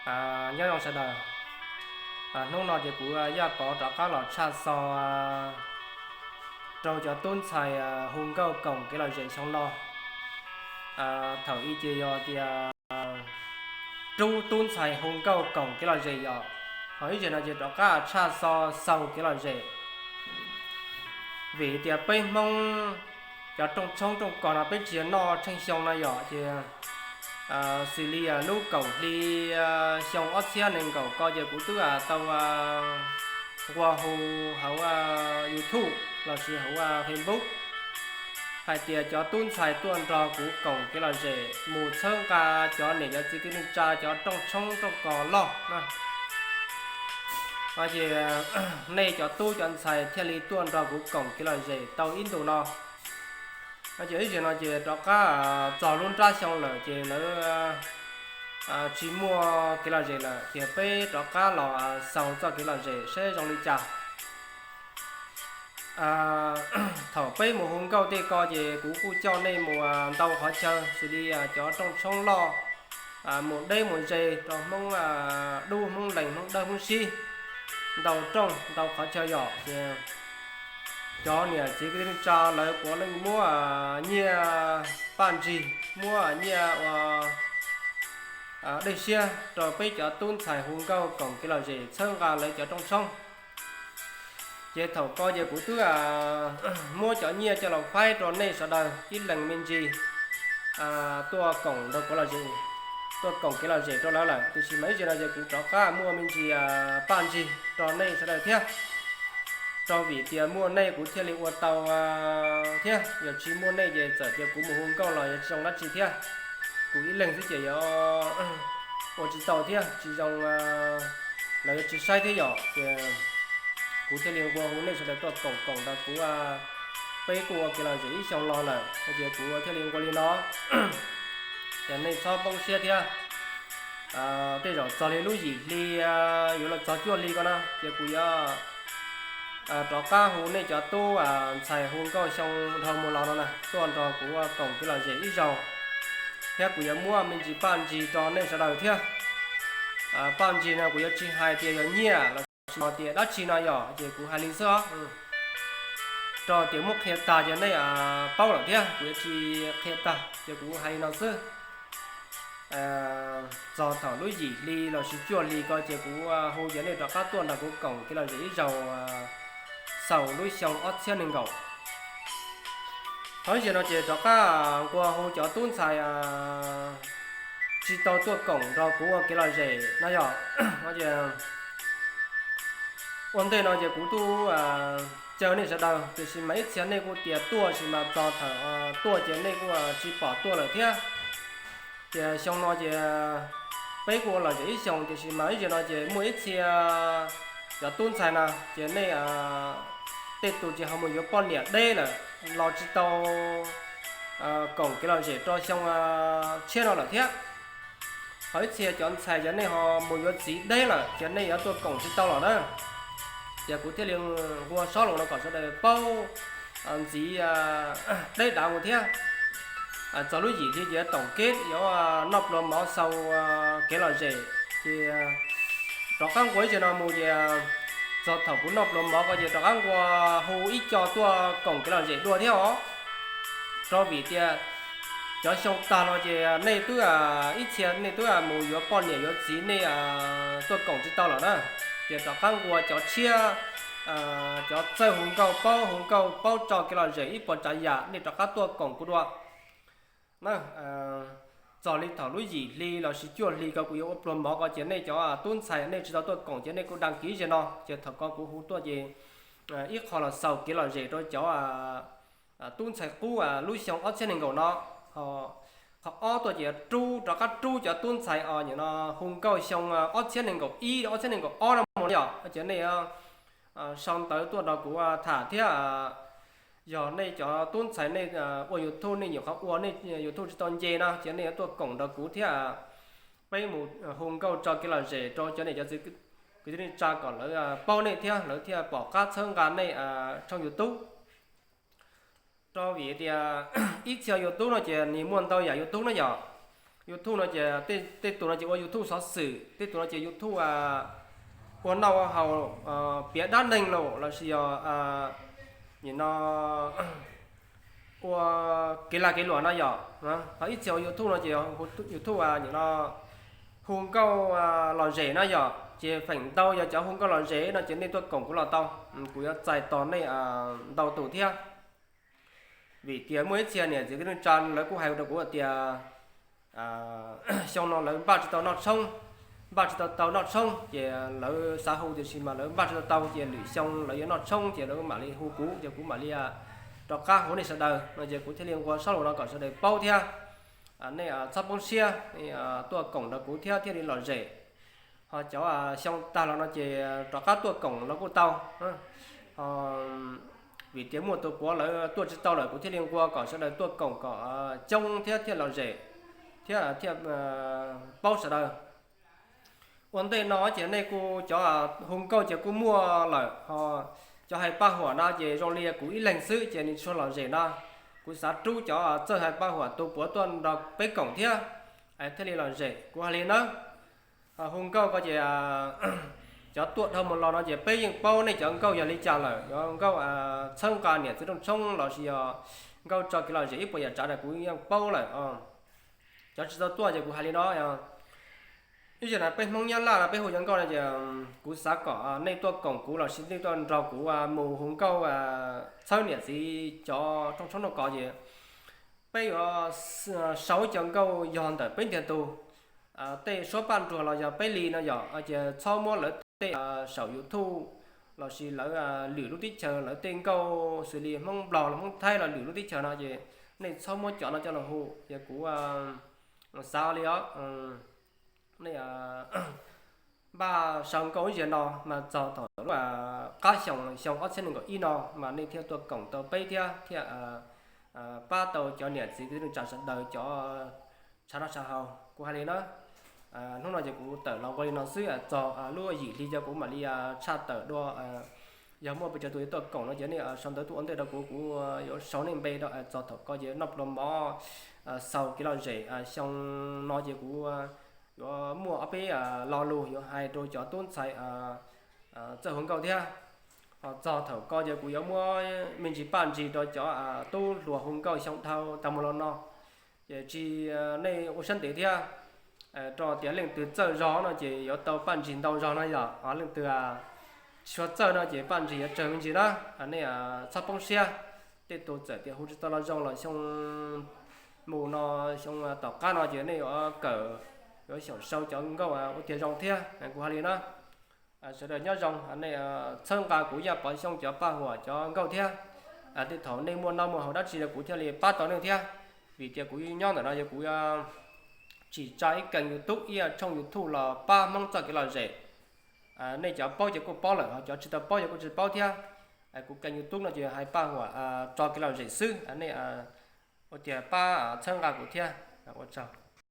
Nyob zoo sawv daws, hnub no ces kuv Yaj Pov rov qab los tshaj xo rau cov tub ntxhais hu nkauj koom kev lom zem xyoo no. Thaum ub ces yog tias rub tub ntxhais hu nkauj koom kev lom zem yom, ho ib zaug no ces rov qab tshaj xo xaus kev lom zem. Vim tias peb Hmoob cov rooj tshoob rooj kos no peb tsis yog noj tsheej xyoo no yom, ces xws li lub kaum hli xyoo ob txhiab nees nkaum ko ces kuv twb tau nqua hu hauv YouTube lossis hauv Facebook hais tias cov tub ntxhais tuaj nrog kuv koom kev lom zem mus txhawb nqa cov niam cov txiv kwv tij neej tsa cov rooj tshoob rooj kos loj na. Ces nej cov tub cov ntxhais thiaj li tuaj nrog kuv koom kev lom zem tau ib ntus no. Ces ib zaug no ces rov qab txog lub nrab xyoo lawm ces lawv tsis muaj kev lom zem lawm, ces peb rov qab los xaus txoj kev lom zem seb zoo li cas. Thaum peb mus hu nkauj tej ko ces kuv kuj coj nej mus ntau qhov chaw xws li cov rooj tshoob loj, mus deb mus ze rau Hmoob Dub Hmoob Lees Hmoob Dawb Hmoob Sib, ntau rooj ntau qhov chaw yom. Ces cov niam txiv kwv tij neej tsa lawv puav leej muab nyiaj paj ntsig, muab nyiaj ua dej siab rau peb cov tub ntxhais hu nkauj koom kev lom zem txhawb nqa lawv cov rooj tshoob. Ces thaum ko ces kuv twb muab cov nyiaj coj los faib rau nej sawv daws ib leeg me ntsis tuaj koom nrog kuv lom zem, tuaj koom kev lom zem rau lawv lawm, tiam sis mas ib zaug no ces kuv rov qab muaj me ntsis paj ntsig rau nej sawv daws thiab, rau vim tias muaj nej kuv thiaj li ua tau thiab, yog tsis muaj nej ces txawm tias kuv mus hu nkauj los yuav tsis zoo dab tsi thiab. Kuv ib leeg xwb ces yuav ua tsis tau thiab tsis zoo, lawv yuav tsis saib thiab yom. Ces kuv thiaj li nqua hu nej sawv daws tuaj koom koom nrog kuv, peb kuj ua kev lom zem ib xyoo los lawm no ces kuv thiaj li nqua li no. Ces nej txhob poob siab thiab. Tej zaum txog li lub yim hli yuav los txog cuaj hli ko na ces kuv yuav rov qab hu nej cov tub ntxhais hu nkauj xyoo dhau mus los no na tuaj nrog kuv koom kev lom zem ib zaug, thiab kuv yuav muab me ntsis paj ntsig rau nej sawv daws thiab. Paj ntsig no kuv yuav tsis hais tias yog nyiaj los sis tias dab tsi no yom, ces kuv hais li xwb os. Rau tias muab qhia tag ces nej paub lawm thiab, kuv yuav tsis qhia tag ces kuv hais li no xwb. Txog thaum lub yim hli lossis cuaj hli ko ces kuv hu ces nej rov qab tuaj nrog kuv koom kev lom zem ib zaug xaus lub xyoo ob txhiab nees nkaum. Thaum ib zaug no ces rov qab nqua hu cov tub ntxhais tsis tau tuaj koom nrog kuv ua kev lom zem no yog, ua ntej no ces kuv tub caw nej sawv daws, tiam sis mas ib txhia nej kuj tias tuaj, sis mas txog thaum tuaj ces nej kuj tsis pom tuaj lawm thiab. Ces xyoo no ces peb kuj ua lom zem ib xyoos, tiam sis mas ib zaug no ces muaj ib txhia cov tub ntxhais na ces nej tej tus ces ho mus yuav poj niam deb lawm, los tsis tau koom kev lom zem rau xyoo tshiab no lawm thiab. Ho ib txhia cov ntxhais ces nej ho mus yuav txiv deb lawm ces nej yuav tuaj koom tsis tau los na. Ces kuv thiaj li nqua sob lus no kom sawv daws paub ntxiv deb dav mus thiab. Txog lub yim hli ces toom keb yuav noj pluas mov xaus kev lom zem. Ces rov qab nqua ib zaug no mus ces txog thaum kuv noj pluas mov ko ces rov qab nqua hu ib co tuaj koom kev lom zem dua thiab os. Rau vim tias cov xyoo tag los ces nej twb, ib txhia nej twb mus yuav poj niam yuav txiv, nej tuaj koom tsis tau lawm na. Ces rov qab nqua cov tshiab, cov txawj hu nkauj paub hu nkauj paub tso kev lom zem ib puas tsav yam nej rov qab tuaj koom kuv dua na. Txog li thaum lub yim hli lossis cuaj hli ko kuv yuav ua pluag mov ko ces nej cov tub ntxhais nej tsis tau tuaj koom ces nej kuj dag kiv zaum no ces thaum ko kuv hu tuaj ces ib qho los xaus kev lom zem rau cov tub ntxhais qub lub xyoo ob txhiab nees nkaum no. Qhov ob tuaj ces rub, rov qab rub cov tub ntxhais os, nim no hu nkauj xyoo ob txhiab nees nkaum ib ob txhiab nees nkaum ob no mus yom, ces nej sau ntawv tuaj nrog kuv tham thiab. Yog nej cov tub ntxhais nej ua YouTube, nej nyuam qhuav ua nej YouTube tsis tau nce no ces nej yuav tuaj koom nrog kuv thiab. Peb mus hu nkauj tso kev lom zem rau cov niam cov txiv kwv tij neej tsa kom lawv paub nej thiab lawv thiaj pom qab txhawb nqa nej tshooj YouTube. Rau vim tias ib txhia YouTube no ces nws muaj ntau yam YouTube na yom. YouTube no ces tej tus no ces ua YouTube xov xwm, tej tus no ces YouTube ua noj ua haus, piav dab neeg los lossis yog nim no ua kev lag kev luam no yom. Ho ib txhia ua YouTube no ces YouTube nim no hu nkauj lom zem no yom, ces feem ntau yog cov hu nkauj lom zem no ces nej tuaj koom kuv los tau, kuv yuav txais tos nej ntau tus thiab. Vim tias muaj ib txhia niam txiv kwv tij neej tsa lawv kuj hais rau kuv tias xyoo no lawv npaj tsis tau noj tshoob, npaj tsis tau tau noj tshoob ces lawv xav hu tiam sis mas lawv npaj tsis tau tau ces lwm xyoo lawv yuav noj tshoob ces lawv mam li hu kuv ces kuv mam li rov qab hu nej sawv daws no ces kuv thiaj li nqua sab lus no kom sawv daws paub thiab. Nej txhob poob siab, tuaj koom rau kuv thiab thiaj li lom zem. Ho cov xyoo tag los no ces rov qab tuaj koom los kuj tau. Vim tias muaj tus puav lawv tuaj tsis tau lawm kuv thiaj li nqua kom sawv daws tuaj koom kom coob thiab thiaj lom zem thiab thiaj paub sawv daws. Ua ntej no ces nej kuj cov hu nkauj ces kuj muaj lawm ho, cov hais paj huam no ces zoo li kuv ib leeg xwb ces nws tsis tshua lom zem no. Kuv xav rub cov txawj hais paj huam tus puav tuaj nrog peb koom thiab thiaj li lom zem, kuv hais li na. Hu nkauj ko ces cov tuaj dhau mus los no ces peb yeej paub nej cov nkauj yog li cas lawm, yog nkauj txhawb nqa niam txiv rooj tshoob lossis yog nkauj tso kev lom zem ib puas yam tsav no kuv yeej paub lawm. Cov tsis tau tuaj ces kuv hais li no, ib zaug no peb Hmoob Nyab Laj no peb hu cov nkauj no ces kuv xav kom nej tuaj koom kuv lossis nej tuaj nrog kuv mus hu nkauj txhawb niam txiv cov rooj tshoob rooj kos ces peb yuav sau cov nkauj yog ntawm peb ntiag tug. Tej suab paj nruag los yog peb li no yom, ces txhob muab lawv tej saum YouTube lossis lawv lwm lub teb chaws lawv tej nkauj xws li Hmoob Nplog los Hmoob Thaib los lwm lub teb chaws no ces nej txhob muab cov no coj los hu ces kuv xav li os. Nej npaj sau nkauj ib zaug no mas txog thaum lub qab xyoo, xyoo ob txhiab nees nkaum ib no mas nej thiaj tuaj koom tau peb thiab thiaj pab tau cov niam txiv kwv tij neej tsa sawv daws cov tshav noj tshav haus, kuv hais li na. Hnub no ces kuv tawm los nqua li no xwb, txog lub yim hli ces kuv mam li tshaj tawm dua. Yog muaj pes tsawg tus yuav tuaj koom no ces nej sau ntawv tuaj ua ntej rau kuv, kuv yuav sau nej npe rau txog thaum ko ces noj pluas mov, xaus kev lom zem xyoo no ces kuv yuav muaj ob peb lo lus yuav hais rau cov tub ntxhais txawj hu nkauj thiab. Ho txog thaum ko ces kuv yuav muab me ntsis paj ntsig rau cov tub hluas hu nkauj xyoo dhau tag mus los no. Ces tsis, nej ua siab ntev thiab, rau tias leej twg txawj zog no ces yuav tau paj ntsig ntau zog no yom. Leej twg tsis tshua txawj no ces paj ntsig yuav tsawg me ntsis na. Nej txhob poob siab, tej tus txawm tias hu tsis tau los zoo los xyoo mus no, xyoo tom qab no ces nej yuav kawm, yuav xyaum sau cov nkauj ua tiag zoo thiab, kuv hais li na. Sawv daws nyob zoo, nej txhawb nqa kuv Yaj Pov Xyooj cov paj huam cov nkauj thiab. Tej thaum nej muaj noj muaj haus dab tsi los kuv thiaj li pab tau nej thiab. Vim tias kuv nyob ntawm no yog kuv tsim tsa ib kênh YouTube, ib tshooj YouTube los pab Hmoob txoj kev lom zem. Nej cov paub ces kuj paub lawm, ho cov tsis tau paub ces kuj tsis paub thiab. Kuv kênh YouTube no ces hais paj huam tso kev lom zem xwb, nej ua tiag pab txhawb nqa kuv thiab, ua tsaug.